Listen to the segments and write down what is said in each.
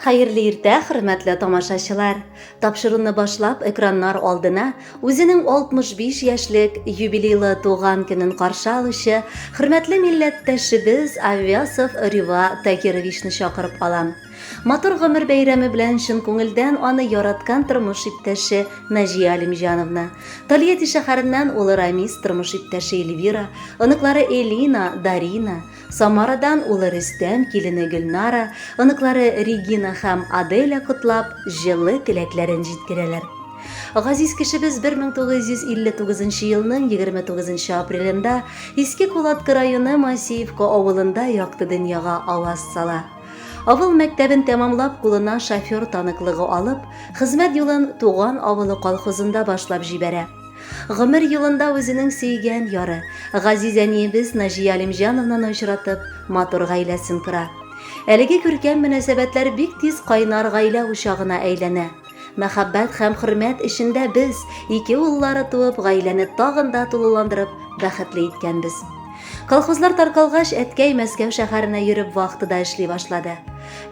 Хәерле иртә, хөрмәтле тамашачылар! Тапшыруны башлап, экраннар алдына үзенең 65 яшьлек юбилейлы туган көнен каршы алучы хөрмәтле милләттәшебез Авясов Рива Тагировичны чакырып алам. Матур гомер бәйрәме белән чын күңелдән аны яраткан тормыш иптәше Наҗия Алимҗановна, Тольятти шәһәреннән улы Рамис, тормыш иптәше Эльвира, оныклары Элина, Дарина, Самарадан улы Рөстәм, килене Гөлнара, оныклары Регина һәм Аделя котлап, җылы теләкләрен җиткерәләр. Газиз кешебез 1959 елның 29 апрелендә Иске Кулаткы районы Масиевка авылында якты дөньяга аваз сала. Авыл мәктәбен тәмамлап, кулына шофер таныклыгы алып, хезмәт юлын туган авылы колхозында башлап җибәрә. Гомер юлында үзенең сөйгән яры, газиз әниебез Наҗия Алимҗановнаны очратып, матур гаиләсен кора. Әлеге күркәм мөнәсәбәтләр бик тиз кайнар гаилә учагына әйләнә. Мәхәббәт һәм хөрмәт эчендә без, ике уллары туып, гаиләне тагын да тулыландырып, бәхетле иткәнбез. Колхозлар таркалгач, әткәй Мәскәү шәһәренә йөреп вахтада эшли башлады.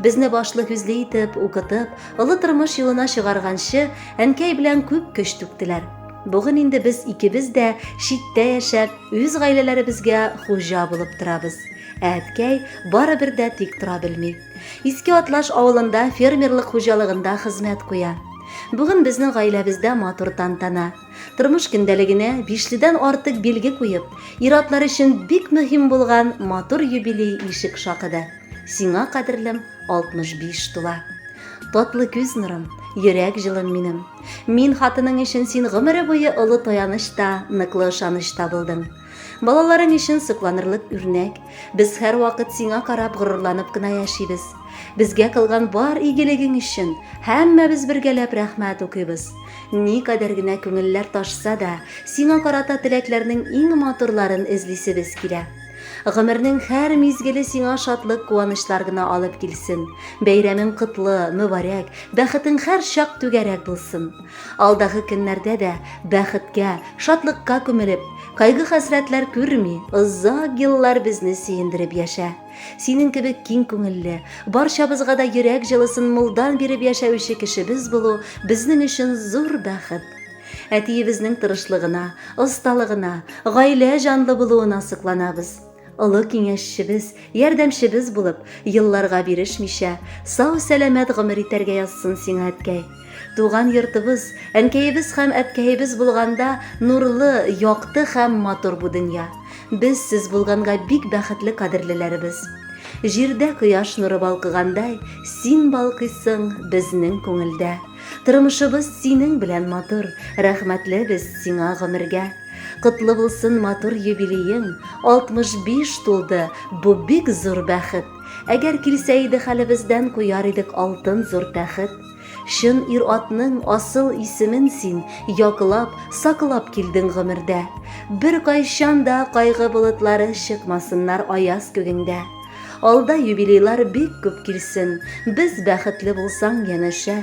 Безне башлы-күзле итеп, укытып, олы тормыш юлына чыгарганчы, әнкәй белән күп көч түктеләр. Бүген инде без икебез дә читтә яшәп, үз гаиләләребезгә хуҗа булып торабыз. Ә әткәй барыбер дә тик тора белми. Иске Атлаш авылында фермерлык хуҗалыгында хезмәт куя. Бүген безнең гаиләбездә матур тантана. Тормыш көндәлегенә бишледән артык билге куеп, ир-атлар өчен бик мөһим булган матур юбилей ишек шакыды. Сиңа, кадерлем, 65 тула. Татлы күз нурым, йөрәк җылым минем. Мин хатының өчен син гомере буе олы таяныч та, ныклы ышаныч та булдың. Балаларың өчен сокланырлык үрнәк. Без һәрвакыт сиңа карап горурланып кына яшибез. Безгә кылган бар игелегең өчен һәммәбез бергәләп рәхмәт укыйбыз. Никадәр генә күңелләр ташса да, сиңа карата теләкләрнең иң матурларын эзлисебез килә. Гомернең һәр мизгеле сиңа шатлык-куанычлар гына алып килсен. Бәйрәмең котлы, мөбарәк, бәхетең һәрчак түгәрәк булсын. Алдагы көннәрдә дә бәхеткә, шатлыкка күмелеп, кайгы-хәсрәтләр күрми, озак еллар безне сөендереп яшә. Синең кебек киң күңелле, барчабызга да йөрәк җылысын мулдан биреп яшәүче кешебез булу безнең өчен зур бәхет. Әтиебезнең тырышлыгына, осталыгына, гаилә җанлы булуына сокланабыз. Олы киңәшчебез, ярдәмчебез булып, елларга бирешмичә, сау-сәламәт гомер итәргә язсын сиңа, әткәй. Туган йортыбыз, әнкәебез һәм әткәебез булганда нурлы, якты һәм матур бу дөнья. Без сез булганга бик бәхетле кадерлеләребез. Җирдә кояш нуры балкыгандай, син балкыйсың безнең күңелдә. Тормышыбыз синең белән матур, рәхмәтле без сиңа гомергә. Котлы булсын матур юбилеең, 65 тулды, бу бик зур бәхет. Әгәр килсә иде хәлебездән куяр идек алтын зур тәхет. Чын ир-атның асыл исемен син яклап, саклап килдең гомердә. Беркайчан да кайгы болытлары чыкмасыннар аяз күгеңдә. Алда юбилейлар бик күп килсен, без бәхетле булсаң янәшә.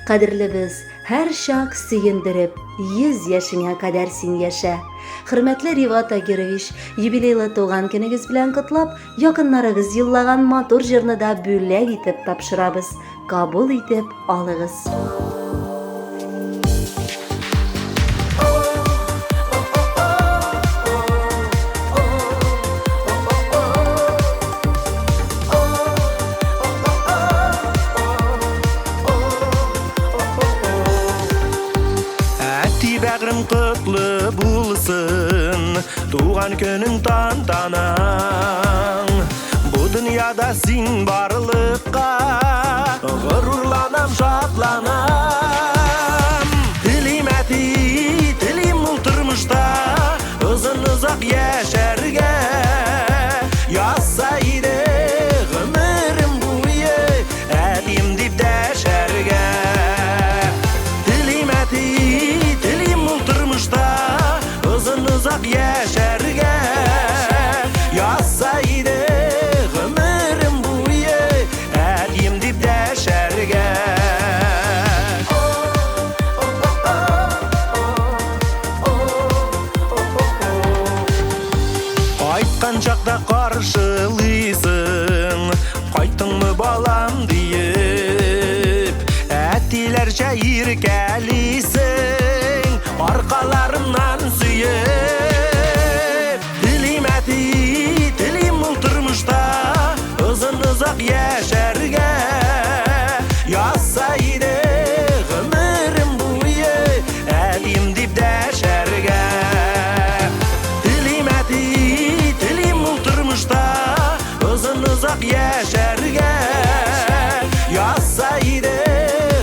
Кадерлебез, һәрчак сөендереп, 100 яшеңә кадәр син яшә. Хөрмәтле Рива Тагирович, юбилейлы туган көнегез белән котлап, якыннарыгыз юллаган матур җырны да бүләк итеп тапшырабыз. Кабул итеп алыгыз. Әти бәгърем котлы булсын, туган көнең тантанаң. Бу дөньяда син барлыкка горурланам, шатланам. Телим, әти, телим ул тормышта озын-озак яшәргә. Язса иде гомерем буе әтием дип дәшәргә. Телим, әти, телим ул тормышта озын-озак яшәргә. Язса иде гомерем буе әтием дип дәшәргә. Иркәлисең, аркаларымнан сөеп. Телим, әти, телим ул тормышта озын-озак яшәргә. Язса иде гомерем буе әтием дип дәшәргә. Телим, әти, телим ул тормышта озын-озак яшәргә. Язса иде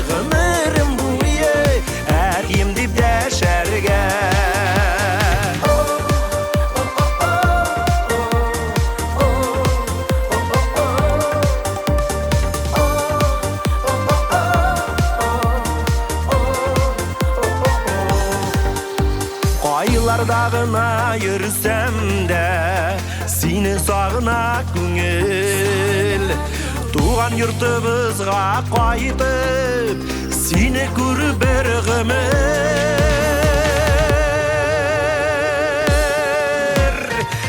гомерем буе әтием дип дәшәргә. Кайларда гына йөрсәм дә, сине сагына күңел. Туган йортыбызга кайтып, сине күреп бер гомер.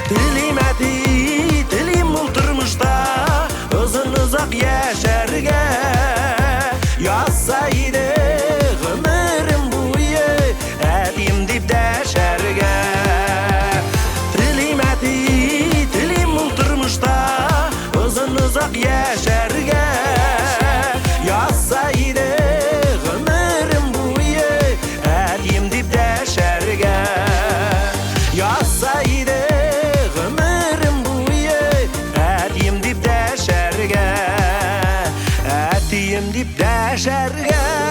Телим, әти, телим ул тормышта озын-озак яшәргә. Язса иде гомерем буе әтием дип дәшәргә. Телим, әти, телим ул тормышта озын-озак яшәргә. Язса иде гомерем буе әтием дип дәшәргә. Язса иде гомерем буе әтием дип дәшәргә. Әтием дип дәшәргә.